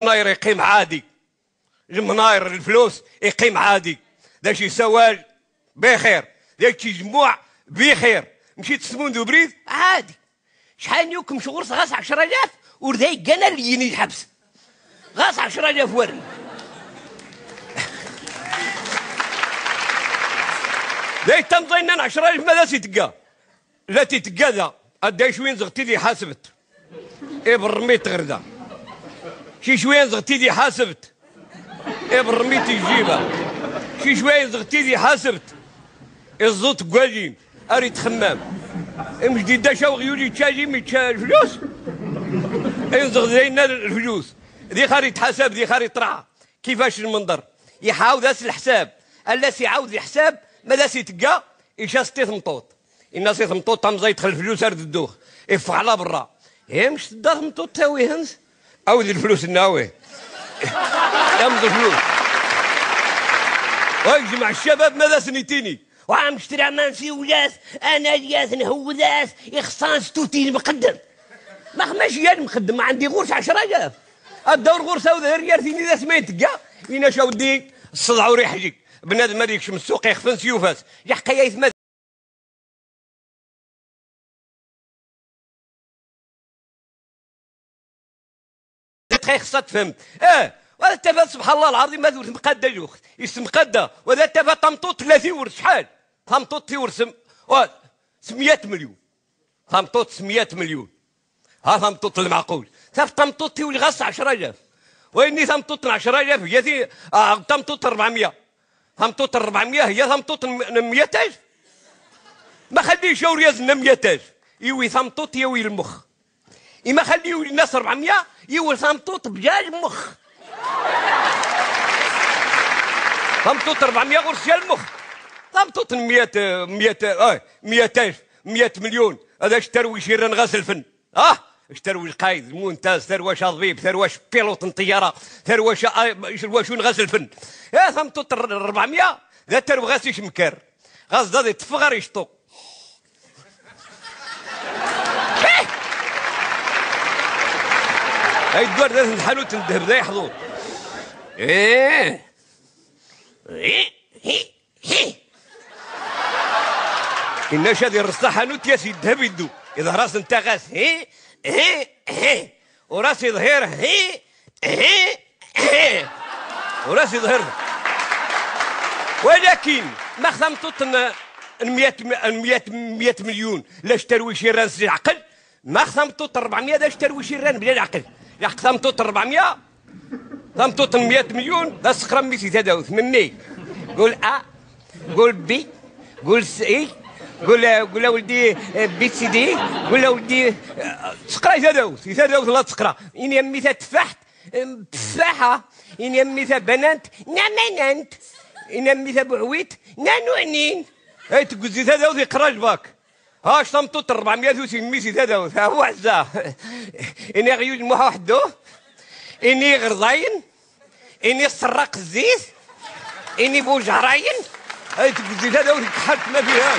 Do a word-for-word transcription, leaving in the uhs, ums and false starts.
Lemnayr iqqim ɛadi. Lemnayr, leflus, iqqim ɛadi. D acu yessawal? Bixir. D acu yejmuɛ? Bixir. Mci tesmun d ubrid? Ɛadi. Cḥal n yukem ɣur-s ɣas ɛecra alaf, ur d ay ggan ar lyin i lḥebs. Ɣas ɛecra alaf warmi. D ay tamẓay nnan ɛecra alaf ma d as itegga. La titegga da, adday cwi nzeɣ tidi ḥasbet. Iberrem i tɣerda. Ci cwi nzeɣ tidi ḥasbet. Iberrem i tijjiba. Ci cwi nzeɣ tidi ḥasbet. Iẓẓu tggalin, ar itxemmam. Imjdid d acu aɣyul yečča jim yečča lflus. Inzeɣ d ayen lflus. Di xar itḥasab, di xar iṭraḥ. Kifac lmenḍer. Iḥawed-as leḥsab. Allas iɛawed leḥsab, ma d as itegga, ica s tmeṭṭut. Inna-s i tmeṭṭut tamẓayt xel flus ar d ddux. Iffeɣ ɛla berra. Imc tedda tmeṭṭut tawi hens. Awed lflus-nni awi. Yamḍ lflus. Wa yejmeɛ ccabab ma d asen-itini. Wa mcetri aman siwlas, analyat nhewwed-as, ixṣan s tutin mqeddem. Ma xmac yal mqeddem, ɛandi ɣur-s ɛecra alaf. Ad dawr ɣur-s awed ar yar tini d asma yettegga. Inac aweddi, ṣṣdeɛ ur iḥlik. Bnadem ad yekcem ssuq ixfen s yufas. Yeḥqa aytma. Txex sa tfehmeḍ. Eh, wala tafat, subḥan Allah lɛaḍim, ad ur temqadda lweqt. Yestemqadda. Wala tafat tameṭṭut tella tiwert, cḥal? Tameṭṭut tiwert sem-, wa, s meyya melyun. Tameṭṭut s meyya melyun. Ha tameṭṭut lmeɛqul. Taf tameṭṭut tiwel ɣas ɛecra alaf. Wayenni tameṭṭut n ɛecra alaf, hiya ti-, ah, tameṭṭut n rebɛemya. Tameṭṭut n rebɛemya, hiya tameṭṭut n, n meyya alaf. Ma xalli icawr yazn n meyya alaf. Iwi tameṭṭut, yawi lmex. Ima xalli yuli nas rebɛemya, yiwel tameṭṭut bla lmex. Tameṭṭut rebɛemya ɣur-s ya lmex. Tameṭṭut n meyya, meyya, ah, meyya alaf, meyya melyun. Hada acu terwi cirran ɣas lfen. Ah, acu terwi lqayd, lmuntaz, terwa acu aḍbib, terwa acu pilote n ṭiyyara, terwa acu, ah, acu n ɣas lfen. Eh, tameṭṭut n rebɛemya, da terwi ɣas icemkar. Ɣas da di ṭṭfeɣ ar yecṭu. Ay ddwar dat n tḥanut n ddheb da yeḥḍur. Eh. Inna ca di rresta ḥanut yas yeddheb iddu. Iḍher-as n taɣas. Hi, hi, hi. Ur as-iḍhir. Hi, hi, hi. Ur as-iḍhir. Walakin, max tameṭṭut n, n meyya, n meyya, meyya melyun, la terwi cirran s leɛqel, max tameṭṭut n rebɛemya la terwi cirran bla leɛqel. Leɛqel tameṭṭut n rebɛemya, tameṭṭut n meyya melyun, la teqra mmi-s i tadawt, memmi. Qul A, qul B, qul C, qul, qul a weldi, eh, B C D, qul a weldi, eh, teqra i tadawt, i tadawt la teqra. Ini a mmi ta teffaḥt, eh, teffaḥa. Ini a mmi ta banant, namanant. Ini a mmi ta buɛwit, nanuɛnin. Ay tegzi tadawt iqra lbak. Hac tameṭṭut n rebɛemya tusi mmi-s i tadawt. Ha, bu ɛezza. Ini aɣyul Muḥ uḥeddu. Ini iɣerḍayen. Ini ṣṣerraq zzit. Ini bu jehrayen. Ay tegzi tadawt deg tḥert ma fiha.